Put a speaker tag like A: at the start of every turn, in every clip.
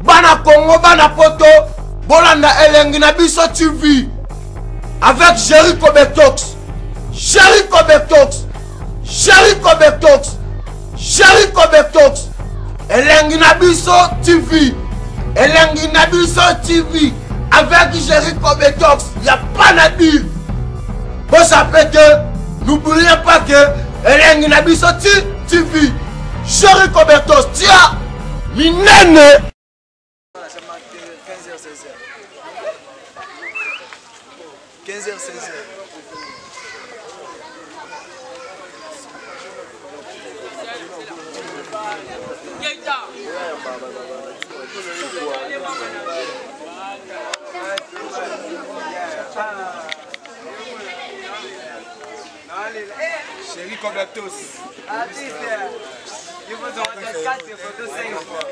A: Bana Congo, bana poto, bolanda elengi na biso TV avec Jericho Betox. Jericho Betox. Jericho Betox. Jericho Betox. Elengi na biso TV. Elengi na biso TV avec Jericho Betox. Il n'y a pas à dire. Bozape te, n'oubliez pas que Elengi na biso TV. Jericho Betox, tia minene.
B: 15h, 16h. 15h, 16h. Chérie comme la tous. Artiste, il faut en 4 photos 5 fois.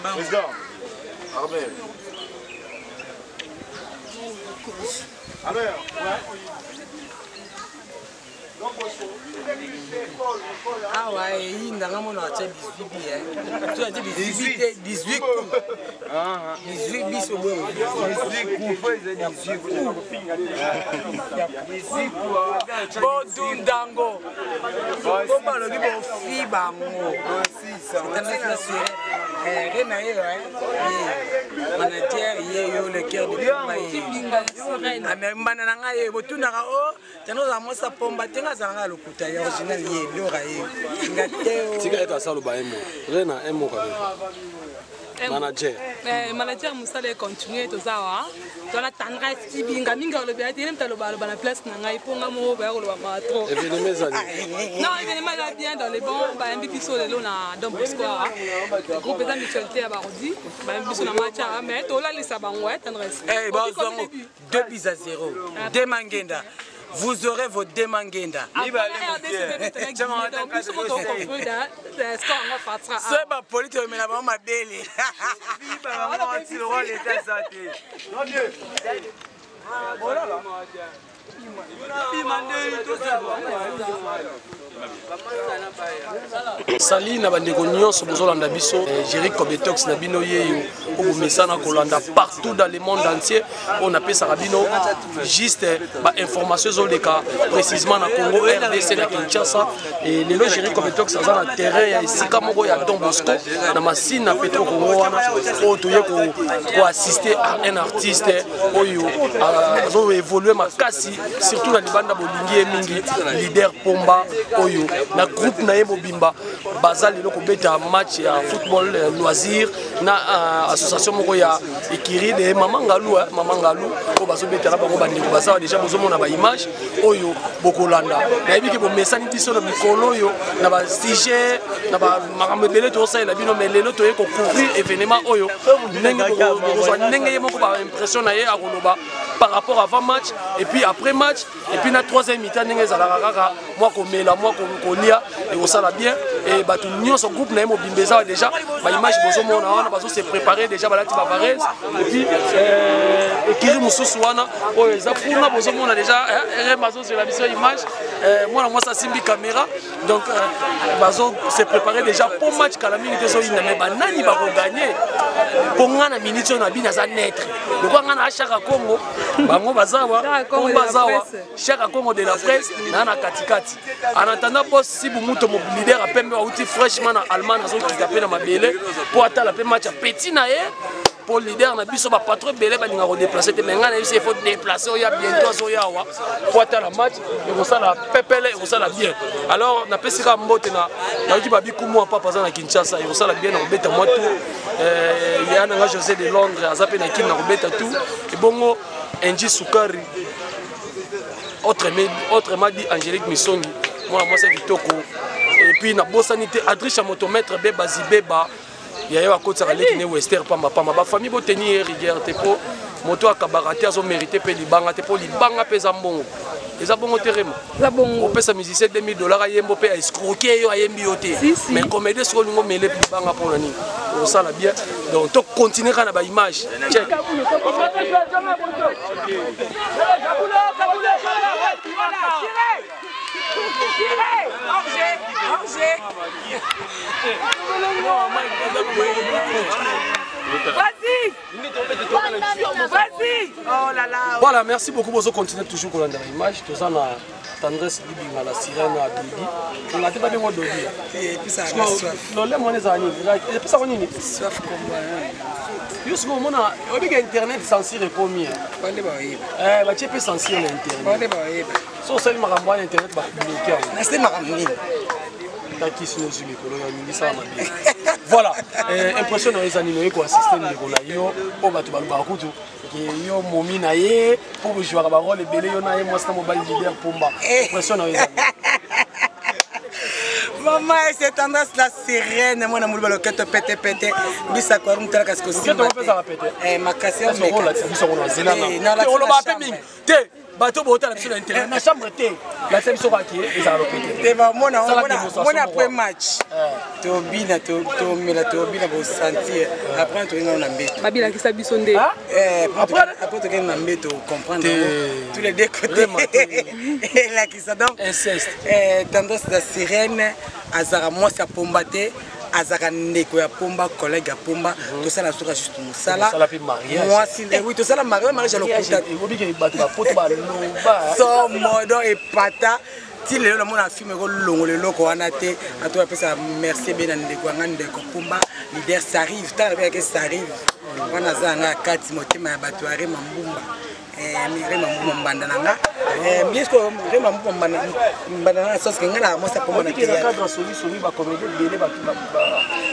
C: Président, Armel. Alors,
D: awa eyinda nga mona atya 18 bi so atya 18 te 18 coup 18 biso boye bodundango po balobi bofi bango re na ye manager ye yo le cœur de ye mbanda na ngai ye botunaka o tano ozala mwasi ya pomba te nga azala nga lokuta ya original ye lora ye nga te
E: tika ete asaloba un mot rena un mot quand même manager
F: eh, manager mosala econtinue toza awa toza na tendresse kibinga mingi alobi ate ye moto aloba aloba na place na ngai mpo nga moko baya koloba maa trop
E: événement ezali
F: non événement eza bien dans les bons bayambi biso lelo na Don Bosco awa groupe eza mutualité ya barodi bayambi biso na match awa mais tolalisa bango tendresse
D: eh, bazwango 2 buts à 0 deux mangenda vous aurez vos deux mangenda soki bapoli toyomela bango mabele.
E: Sali na bandeko nyonso bozolanda biso, Jerry Cobetox na bino yeyo oyo bomesana kolanda partout dans le monde entier, oyo napesaka bino juste bainformation ezoleka précisement na Congo RDC, na Kinshasa. E lelo Jerry Cobetox aza na terrain ya esika moko ya Don Bosco na Masine na Petro Congo wana, oyo toye koassiste à un artiste oyo azoévolue makasi, surtout na libanda bolingi ye mingi, leader Pomba, oyo na groupe na ye mobimba baza lelo kobeta match ya football loisir na association moko ya ekiri de Mama Ngalu, Mama Ngalu, oyo bazobeta na bango. Bandeko baza déjà, bozomona baimage oyo bokolanda. Nayebi ke bomesani biso na mikolo oyo na basujet na bamakambo ebele tozosalela bino, mais lelo toye kocouvrir événement oyo ndenge bokozwa ndenge ye moko baimpression na ye akoloba par rapport avant match et puis après match et puis na troisième mi-temps, ndenge ezalaka kaka mwa komela, mwa kolia, ekosala bien. E bato nyonso, groupe na ye mobimba eza déjà, baimage bozomona wana, bazose préparer déjà, balati bavarese. Et puis ekiri mosusu wana oyo eza kuna, bozomona déjà rm azozela biso image, mwana mwasi asimbi caméra. Donc bazo se préparer déjà po match kala mingi te ezoyinda. Me banani bakoganye? Mpo nga na minute oyo na bino aza neutre, lokola nga na Ashaka Congo, bango bazawa po bazawa Chaka Congo de la presse na katikati. En attendant, boss Sibu Muto, mo leader ya pembe, auti fraîchement na Allemagne, azokita mpe na mabele mpo atala mpe match ya petit na ye, mpo leader na biso, bapatron ebele balinga kodéplace te, mais ngai na biso il faut déplacer. Oya bientôt azoya awa mpo atala match, ekosala pepele, ekosala bien. Alors napesi kaka mbote na nayoki babikumwa papa aza na Kinshasa, ekosala bien na kobeta mwa tour. Ya nanga José de Londres aza mpe na Kini, na kobeta tour. Ebongo Enji Sukari. Autrement dit Angélique Misongi, mwana mwasi ya kitoko. Et puis nabosani te Adricha motomètre Beba Zibeba, ya yo akotisaka leki ne Wester pamba pamba. Ba famille boteni ye rigueur te po moto akabaka te, azo mériter pe libanga te, po libanga pe eza mbongo. Eza bongo te Rema.
F: Eza bongo.
E: Opesa musicien 2000 dollars ayembo pe escroquer yo, ayembi yo te.
F: Si, si.
E: Mais comédien sikoyo olingo mele libanga mpona nini? Osala bien. Donc to continuer kaka na ba image. Check.
D: Vas-y! Vas-y! Oh là là!
E: Voilà, merci beaucoup. Bozo continuer toujours kolanda ba image. Toza na Tendresse Libinga, la sirène à Dodi. On a pas bien Dodi. Lolemo wana ezala nini? Epesaka nini?
D: Soif komba.
E: Yo sikoyo omona oyebika internet censure ekomi.
D: Bande bayeba.
E: Eh, batie mpe censure na internet.
D: Bande bayeba.
E: So osali makambo wana internet babloke yango.
D: Nasali makambo nini?
E: Takisi nozwi mikolo ya mingi sala mabe. Voilà, impression na yo eza nini? Oye koassiste ndeko na yo oyo bato balobaka kutu ke yo momi na ye mpo bozwaka barole ebele yo na ye mwasi na mobali leader Pomba. Impression na yo eza nini?
D: Maman, c'est tendance la sirène, moi, na muluba loketo pete pete, bisa kwa rumu talaka siko
E: Loketo
D: simba.
E: mpe ezalaka pete?
D: Eh, makasi ya
E: Est-ce que olakisa biso yango na nzela na?
D: Eh, na
E: Te, olobaka mpe
D: chambre.
E: mingi. Te, bato botala biso na internet, na chambre te. Lakisa biso kaka ke ezalaka lopete.
D: Te, ba mona,
E: Sala
D: mona,
E: démonstration
D: mona
E: moko.
D: après match. Tobina, tomela, tobina, bo sentir. Après, tokende na mbeto.
F: Babilakisa biso nde.
E: Ah?
D: Eh,
E: Après,
D: après tokende na mbeto, comprendre
E: Te.
D: yango. Tous les deux côtés.
E: Vraiment, te.
D: Elakisa donc.
E: Inceste.
D: Eh, tendance la sirène, azaka mwasi ya pomba te, azaka ndeko ya pomba, collègue ya pomba, tosala soka juste mosala.
E: Tosala pe mariage.
D: Mwasi, eh oui, tosala mariage, mariage ya lokuta.
E: Ekobi ke bato bapoto baloba.
D: Somo donc epata. Ti lelo namona film ekolongola eloko wana te. Ato apesa merci be na ndeko ya nga, ndeko Pomba, leader Sarive. Tala pe yake Sarive. Wana aza nga kati motema ya bato ya Rema Mbumba. Eh, Rema Mbumba mbanda na nga. Eh, bien sûr Rema Mbumba mbanda, mbanda na nga, sauf que nga na mwasi ya Pomba na
E: Oyebi ke na
D: théâtre.
E: cadre ya songi songi ba comédien ebele bato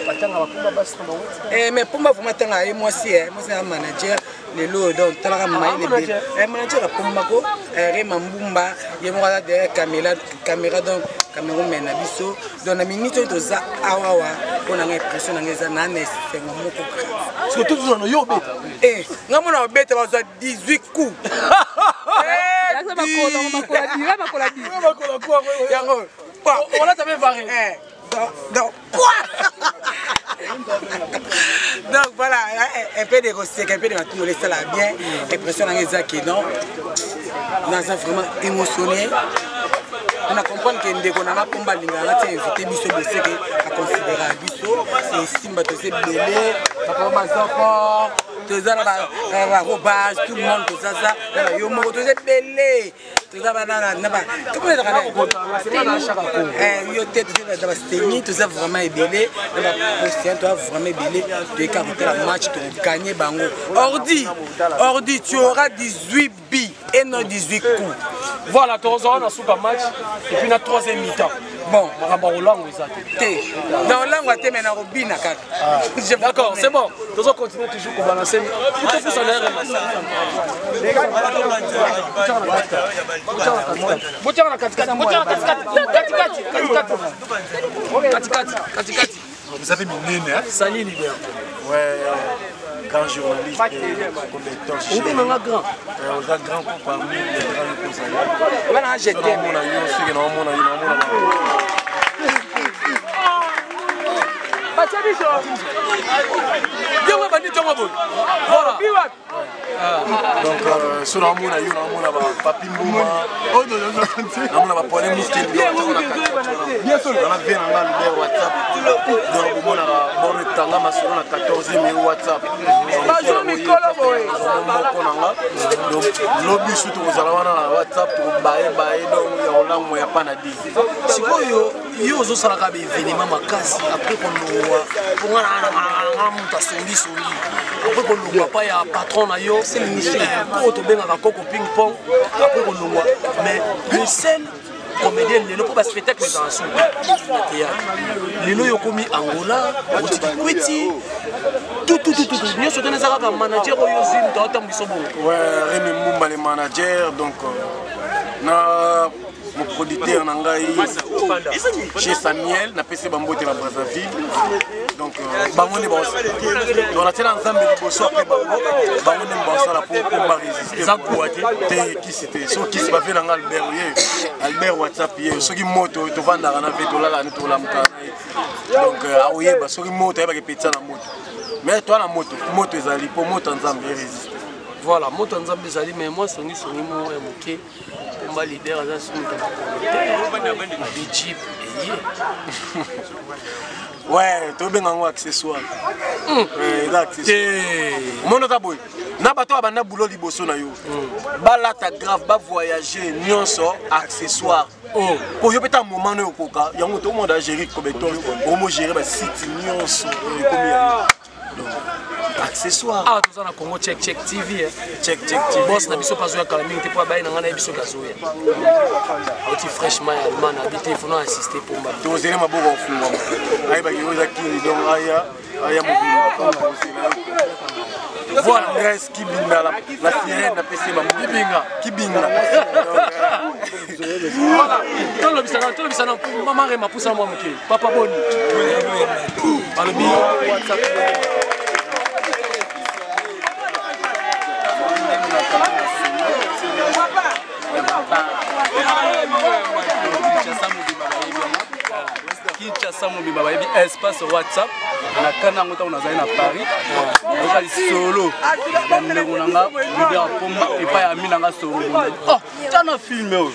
E: batanga ba Pomba basi na bango.
D: Eh, mais Pomba vraiment tanga ye mwasi, eh, mwasi ya manager lelo donc talaka mayele ebele.
E: manager.
D: Eh, manager ya Pomba ko, eh, Rema Mbumba, ye moko aza derrière caméra, caméra donc Cameroun na biso. Donc na minute oyo toza awa awa, mpo na ngai impression na ngai eza na na esengo moko grave.
E: Parce que tout le monde yo obeta.
D: Eh, ngai mona obeta bazwa 18 coups. Eh,
F: Lakisa makolo, makola di, makola di.
E: Makola kwa.
D: Yango. Quoi?
E: On a tapé varé.
D: Eh, donc, donc, quoi? Donc voilà, un peu de koseka, un peu de matumbo, ça la bien. Impression na ngai eza ke non, naza vraiment émotionné. On a comprendre que ndeko na nga Pomba alingaka nga ti invité biso boseke aconsidéra biso esimba toza ebele, papa baza fort, toza na ba robage, tout le monde toza za na ba yo moko toza ebele, toza ba na na ba comment ezalaka na eh, yo te toza na ba stemi, toza vraiment ebele na ba postien, toza vraiment ebele, toyeka kotala match, toganye bango. Ordi, ordi, tu auras 18 buts et non 18 coups.
E: Voilà, tozala na suka match et puis na troisième mi-temps.
D: Bon,
E: makambo ya kolango eza te.
D: Te. Na kolango te, mais na kobina kaka.
E: Ah.
D: Je vous
E: D'accord,
D: promets.
E: c'est bon. Tozo continuer toujours ko balancer. Tout pousse en l'air. Botiaka na katikati. Botiaka na katikati. Katikati, katikati. Katikati, katikati.
C: Vous avez minene, hein?
E: Salut leader.
C: Ouais, grand journaliste, compétent.
E: Obenga nga grand.
C: Oza grand parmi les grands conseillers.
D: Wana je t'aime.
C: Mona yo, soki na mona yo, na mona yo.
D: Batia biso.
E: Yango bandi tongo boye. Voilà.
D: Biwa.
C: Donc, so na mona yo, na mona ba Papi Mboma. Na mona ba Paulin Mukendi.
D: Bien sûr.
C: Na vie na nga leader WhatsApp. Donc bomona ba bon tanga masolo na 14e WhatsApp.
D: Bonjour mikolo boye.
C: Moko na nga. Donc lobi su tokozala wana na WhatsApp tokobaye baye donc ya kolamwa ya pana di.
E: Sikoyo yo ozosalaka ba événement makasi après kolongwa mpo nga na moto asongisongi après kolongwa pa ya patron na yo oyo tobengaka koko ping pong après kolongwa, mais le seul comédien lelo mpo ba spectacle ezala su na théâtre lelo yo okomi Angola, otiki kwiti tututututu nyonso tene eza kaka manager oyo ozwi moto aotambwisa bongo.
C: Ouais, Rémi Mbumba le manager, donc Na mon producteur na ngai chez Samuel napesi bambote na Brazzaville. Donc bango nde baosala. Donc natiela Nzambe liboso après bango, bango nde baosala po pomba résister.
E: Eza gwa te.
C: Te kisi te. So kisi ba na ngai Albert ye. Albert WhatsApp ye. Soki moto tovandaka na ve tolala ne tolamuka na ye. Donc aoyeba soki moto ayebaka epetisa na moto. Mais toi na moto, moto ezali po moto ya Nzambe résister.
E: Voilà, moto ya Nzambe ezali mais moi songi songi moko ya moke. Pomba leader aza sumuta makolo te. Abi jeep eye.
C: Ouais, tobenga yango accessoire. Eza accessoire. Omoni oza boye na bato oyo banda boulot liboso na yo balata grave bavoyage nyonso accessoire. Po yo mpe ta moment oyo okoka yango tomonda géri kobeton omogere basite nyonso ekomi ya yo. Donc accessoire.
E: Ah, toza na Congo Check Check TV.
C: Check Check TV.
E: Boss na biso pazo ya kala mingi te po abayi na ngai na biso kazoya. Oti fraîchement ya Allemagne habité faut na assister pomba.
C: Tozele maboko ofungwama. Ayebaki oyo eza kini donc aya aya mobili.
E: Voilà.
C: Andrés Kibinga la, la sirène apesi bango.
E: Kibinga.
C: Kibinga.
E: Voilà. Tolobisana tolobisana mama Rema pusa mwa moke. Papa Boni. Balobi WhatsApp.
G: Kinshasa mobimba bayebi espace WhatsApp na kana yango ntango nazali na Paris nayoka lisolo ya ndeko na nga leader ya pomba epai ya ami na nga soro oh tana filme oyo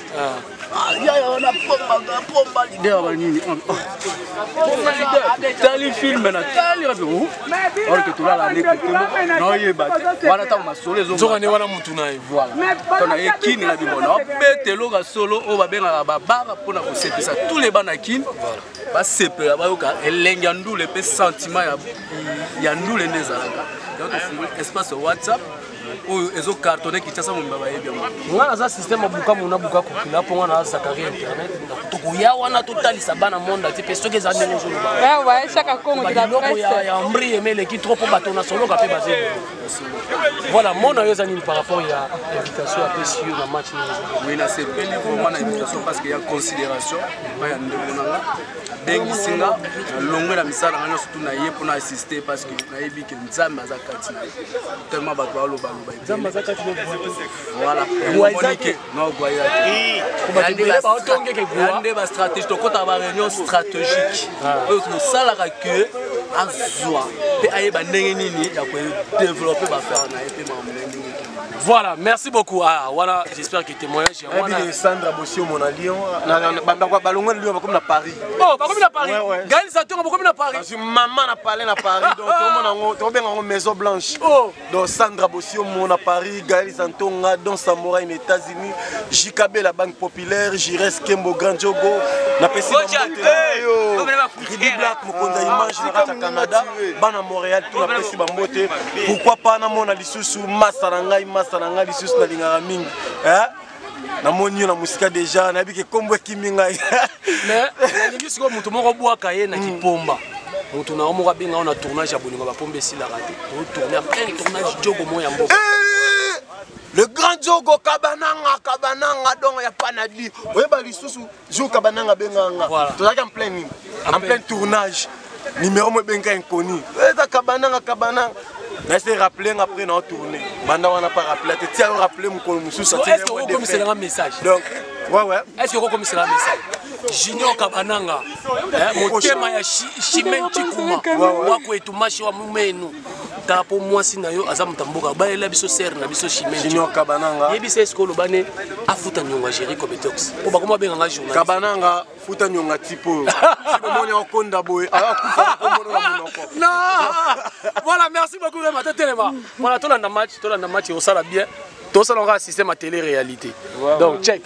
G: yaya wana pomba pomba leader ya banini pomba leader tali filme na tali rabi or ke tolala nde kote moko naoyeba te wana ntango masolo
E: ezozoka nde wana mutu na ye
G: voilà to na ye kini na bimo naobeta eloka solo oyo babengaka babara mpona kosepesa tous les bana kini basepela bayoka elenge ya ndule mpe sentiment ya ndule nde ezalaka yango tofungoli espace WhatsApp oyo ezo cartonne Kinshasa mobimba bayebi yango.
E: Nga naza système ya buka mona buka kokila mpo nga na Zakari internet tokoya wana totalisa bana monde entier mpe soki eza ndenge ozoloba.
F: Ouais ouais, chaque Congo de la
E: biloko
F: presse.
E: ya mbri eme eleki trop mpo bato na soloka mpe baza ebele. Voilà, mona yo eza nini par rapport ya invitation apesi yo na match nini eza?
G: Oui, nasepeli vraiment na invitation parce que ya considération epai ya ndeko na nga abengisi nga nalongwe na misala na nga nyonso tu na ye mpona assister parce que nayebi ke Nzambe aza kati na ye tellement bato balobaloba
E: Nzambe aza kati na ye.
G: Voilà,
E: Gwa
G: omoni ke non gwa eza te.
E: Bato ebele baotongeke gwa.
G: Nde ba stratégie tokotaka ba réunion stratégique oyo tosalaka ke azwa mpe ayeba ndenge nini ya kodeveloppe baaffaire na ye mpe makambo na ye ndenge ekende.
E: Voilà, merci beaucoup. Ah, voilà, j'espère que témoignage ya wana.
C: Nayebi Sandra Bosio na Lyon, balongwa na Lyon bakomi na Paris.
E: Oh, bakomi na Paris.
C: Ouais, ouais.
E: Gaël Satonga bakomi na Paris.
C: Parce que maman na palais na Paris, donc tomona yango, tobenga yango Maison Blanche.
E: Oh.
C: Donc Sandra Bosio na Paris, Gaël Santonga, Don Samouraï aux États-Unis, JKB la Banque Populaire, Jires Kembo Grand Jogo, na pesi yo. Ridi Black mokonza image na kati ya Canada, bana Montréal tout na pesi bambote. Pourquoi pas na mona lisusu masa na ngai, masa na ngai lisusu na lingaka mingi. Hein? Namoni yo na mosika déjà, nayebi ke kombo ekimi ngai.
E: Mais nalingi sikoyo moto moko bwaka ye na kipomba. Moto na yo moko abenga yo na tournage ya bolingo bapomba esilaka te. Totourne après tournage jogo moko ya mboka.
A: Le grand Diogo Kabananga, Kabananga, donc il n'y a pas à dire. Oui, bah, les sous, jour Kabananga Benganga.
E: Voilà.
A: Tu en plein, en plein tournage. Numéro moi benga inconnu. Eh, Kabananga, Kabananga. Mais c'est rappelé après on a tourné. Banda on n'a pas rappelé. Tu as rappelé mon col ça
E: Est-ce que vous connaissez un message?
A: Donc, ouais ouais.
E: Est-ce que vous connaissez un message? Junior Kabananga, motema ya Chimène Chikuma, wako etumashi wa mumenu. Tala po mwasi na yo aza moto ya mboka, balela biso sere na biso Chimène.
C: Junior Kabananga.
E: Yebisa est-ce que olobane afuta nyonga Jerry Kobetox. Po bakoma benga nga journaliste.
C: Kabananga futa nyonga tipo. Si bomoni akonda boye, akufa komona na monoko.
E: Non. Voilà, merci beaucoup vraiment telema. Voilà, tolanda match, tolanda match osala bien. Tosala nga système à télé-réalité. Donc check.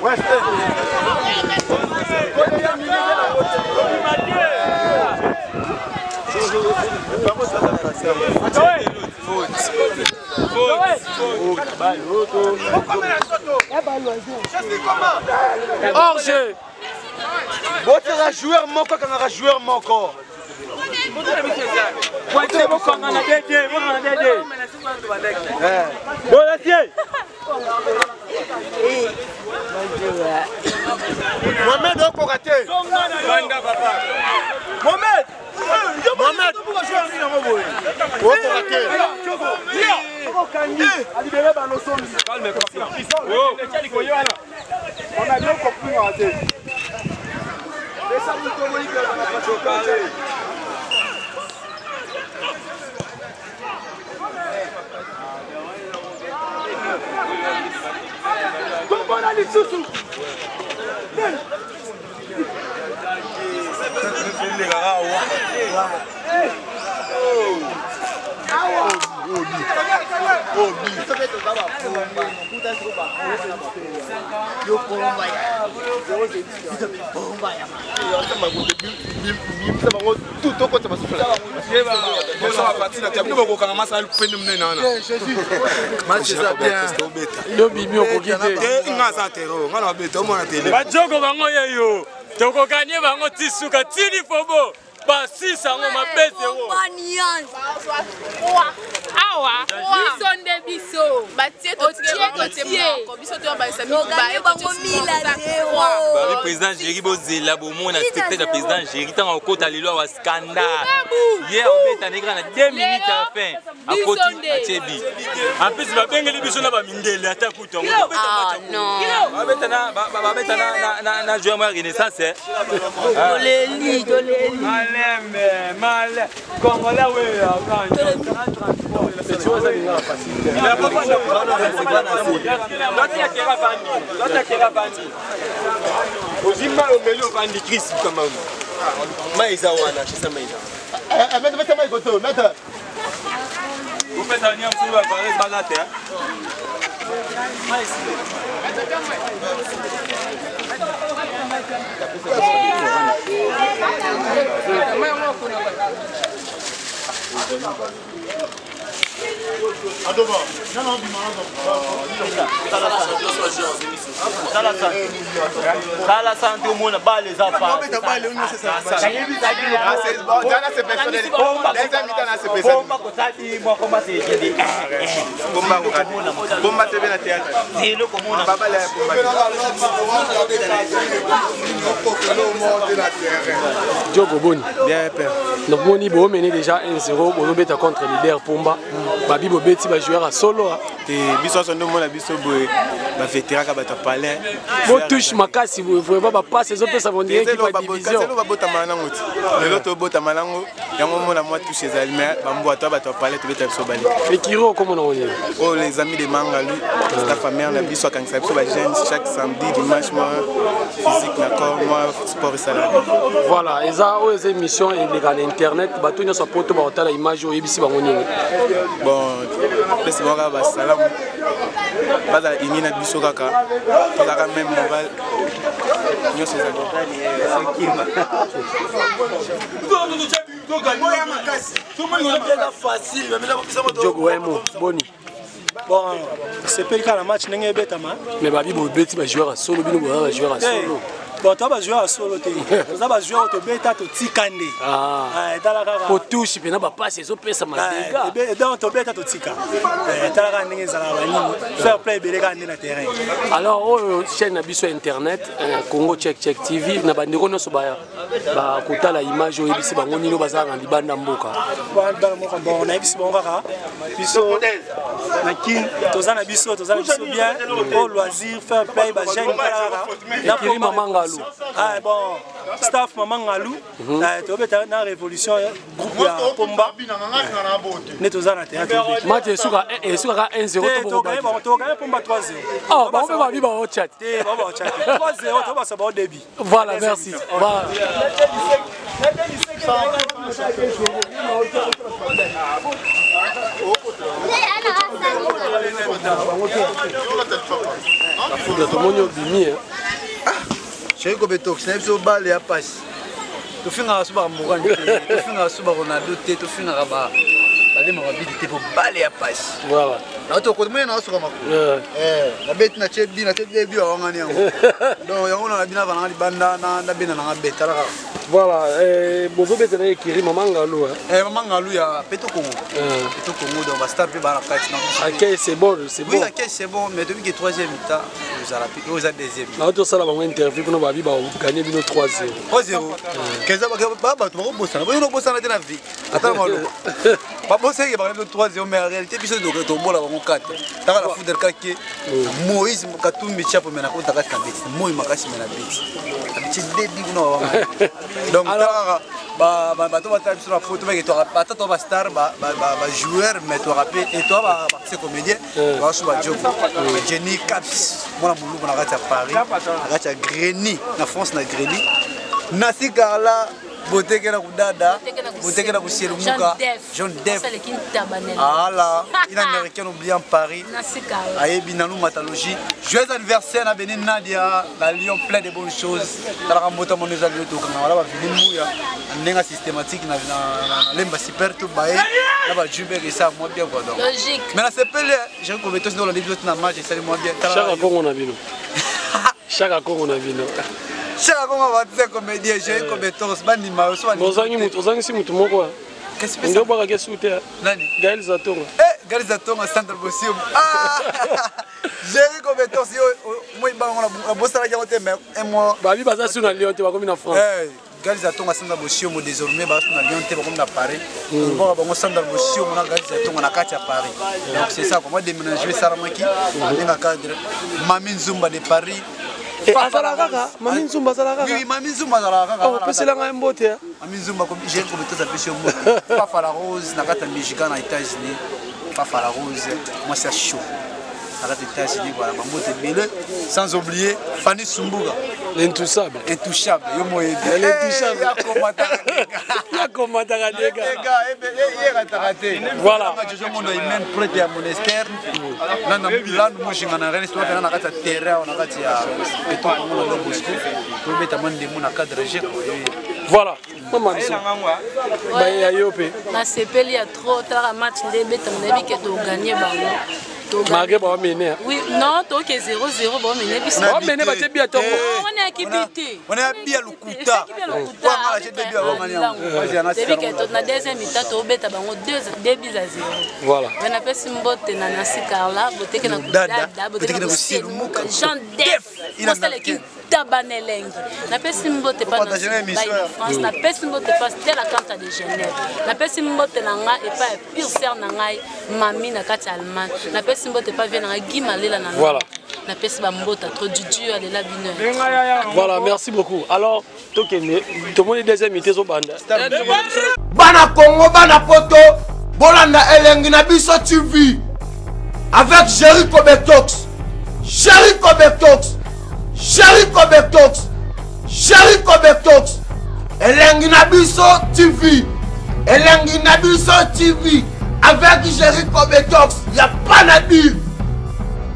A: Ouais,
E: Hors jeu.
A: Botera joueur moko kangaka joueur moko. Mohamed okoka te.
G: Mohamed.
A: Mohamed okoka te.
G: Tombola lisusu.
E: Yo bimi okoki te.
C: Nga aza tero, nga na babeta, omona tele.
H: Bajoko bango yeyo tokokanye bango ti suka tini fobo basisa yango mabe zero.
F: Awa biso nde biso
I: batie totie biso
J: Toganye bango 1000-0.
K: Babi président Jerry bozela bomona spectacle ya président Jerry ntango akota lelo awa scandale ye obeta ndenge kaka na 2 minutes à la fin akoti atie bi.
H: En plus babengeli biso na bamindele ata kutu yango
K: babeta na babeta na na joueur moko ya Renaissance.
B: Toleli, toleli.
H: Maleme male congolais wewe.
C: Ozwi mai, omeli, ovandi, Chris kama mai eza wana, chesa mai eza.
K: Opesa nia mosusu bavares balata.
B: Sala sante omona bale eza.
E: Diogo, boni?
L: Bien, père.
E: Donc boni, bomene déjà 1-0, bozobeta contre leader Pomba. Babi bobeti bajoueur ya solo.
L: Te, biso nyonso nde omona biso boye, bavétéran ka bato ya palin.
E: Botouche makasi boye, vraiment bapasse ezopesa bondire équipe ya division.
L: Elo babotama nango ti lelo, tobotama nango yango, omona mwa touche ezali, mais bambwa to bato ya palin tobeta biso bale.
E: Ekiro okomona ngo nini?
L: Oyo les amis de Mangalu, staff amère na biso, akangisa biso bajeune chaque samedi, dimanche, mwa physique na corps, mwa sport esalaka.
E: Voilà, eza oyo eza émission eleka na internet, bato nyonso ya poto bakotala image oyo. Oyebisi bango nini?
L: Bon, pesi bango kaka basalamu, bazala uni na biso kaka, tozalaka même moral nyonso ezali.
E: Diogo Wemo, boni?
M: Bon, sepeli kaka na match ndenge ebetama.
E: Mais babi bobeti bajoueur ya solo, bino boza bajoueur ya solo.
M: Bon, toza bajoueur ya solo te, toza bajoueur oyo tobeta totika nde. Etala kaka.
E: Po touche mpena bapase ezopesa madega.
M: Donc tobeta totika, etala kaka ndenge ezalaka, banini, fair play ebele kaka nde na terrain.
E: Alors oyo chaîne na biso ya internet, Congo Check Check TV, na bandeko nyonso bakotala image, oyebisi bango nini oyo bazalaka na libanda mboka?
M: Bon, nayebisi bango kaka biso na Kin toza na biso, toza na biso bien o loisir, fair play, bajeune kaka.
E: Ekiri Mama Ngalu.
M: Ah, bon, staff Mama Ngalu, tobeta na révolution, groupe ya Pomba nde toza na terrain.
E: Match esuka esukaka 1-0?
M: Tokanye Pomba 3-0.
E: Oh, bango mpe babi bao chat.
M: Te, bango bao chat 3-0, tobasa bao débit.
E: Voilà, merci. Voilà. Foudre, tomoni obimi.
N: Chéri Kobetox na biso, bale ya pasi. Tofingaka so bamokani te, tofingaka so baronaldo te, tofingaka balema babidi te, po bale ya pasi. Naotokomona naosuka makolo, nabeti na tie bi na tie bi, awangani yango. Donc yango na bina avananga libanda, nabenda nanga betala kaka.
E: Voilà, euh, bozobetela ye ekiri mama Ngalu.
N: Eh, mama Ngalu ya Peto Congo. Peto Congo donc ba star pe ba na kati na biso.
E: Accueil c'est bon, c'est bon.
N: Oui, accueil c'est bon, mais depuis que troisième mi-temps, ozala pe oza deuxième.
E: Na tosala bango interview kuna babi ba gagner bino 3-0.
N: 3-0. Keza ba bato bakobosana, boyo bosana te na vie. Ata na maloba. Babosaki ba biso 3-0 mais en réalité biso tobola bango 4. Taka la foudre kake Moïse Katumbi Chapo mais nakota kati na beti. Moi makasi mais na beti. Abeti debi kuna ba Donc taka bato batala biso na poto bake ata to ba star ba joueur mais toaka mpe et toa ba artiste comédien toaka so ba Djoko Jenny Caps mwana molubu na kati ya Paris na kati ya Greny na France na Greny Nasi Carla boteke na kudada boteke na kusielumuka John Depp ala une américaine oubliée en Paris ayebi nanu matalogie joyeux anniversaire na Benin Nadia na Lyon plein de bonnes choses talaka mbota mono eza lio tokanga wala bavili muya ndenge systématique na lemba super to baye na bajubek esa mwa bien quoi donc mais nasepeli Jean Kobetos nde olandi biso tina match esali mwa bien
E: chaka kongo na bino chaka kongo na bino
N: chaka kongo batise comédien Jean Kobetos bandima yo so
E: ozangisi motu moko nde obwakaki esu te
N: nani
E: gael zatonga
N: eh gael zatonga sandra bosium ah Jerry Kobetos yo moi bango na bosalaki yango te mais un mois
E: babi baza su na Lyon te bakomi na France
N: eh Gael Zatonga Sandra Bosium désormais baza su na Lyon te bakomi na Paris obwaka bango Sandra Bosium na Gael Zatonga na kati ya Paris donc c'est ça quoi moi déménager esalamaki ndenge cadre Mami Nzumba de Paris
E: azalaka kaka mami nzumba azalaka
N: kaka mami nzumba azalaka kaka
E: opesela ngai mbote
N: mami nzumba Jerry Kobetos apesi yo mbote Fafa la Rose na kati ya Michigan na États-Unis Fafa la Rose mwasi ya chaud na kati ya États-Unis voilà bambote ebele sans oublier Fanny Sumbuga
E: l'intouchable
N: intouchable yo moyebi
E: l'intouchable yakomataka dega
N: yerataka te
E: voilà
N: Jojo Mondo même prêtre ya monastère lanu mojinga na reine toa pena na kati ya terrain awa na kati ya beton kongo na Don Bosco tobeta mwa ndembo na cadre g
E: voilà mama biso baye ya yo mpe
I: nasepeli ya trop talaka match nde ebetama nayebi ke toganye bango
E: malgré bawamene
I: oui non toke 0-0 bawamene biso
E: bawamene batie bia tongo
I: wana ya kibi te
N: wana ya bia lokuta
I: toyebi ke na deuxième mi-temps tobeta bango 2 buts à 0
E: voilà
I: mais napesi mbote na Nancy Carla boteke na kudada boteke na kusielumuka Jean Def mosaleki taba na elengi napesi mbote pa na France napesi mbote pa Stella Kanta de Genève napesi mbote na ngai epai ya pure sœur na ngai mami na kati ya Allemagne napesi mbote pa vie na ngai Guy Malela na
E: voilà
I: napesi bambota trop dudu alela bino
E: voilà merci beaucoup alors tokende tomoni deuxième unité ezobanda
A: bana congo bana poto bolanda elengi na biso tv avec jerry kobetox jerry kobetox jerry kobetox jerry kobetox elengi na biso tv elengi na biso tv avec jerry kobetox ya pas na dire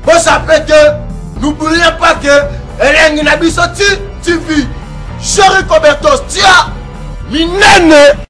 A: bosape te n'oubliez pas que elengi na biso ti tv jerry kobertos tia minene.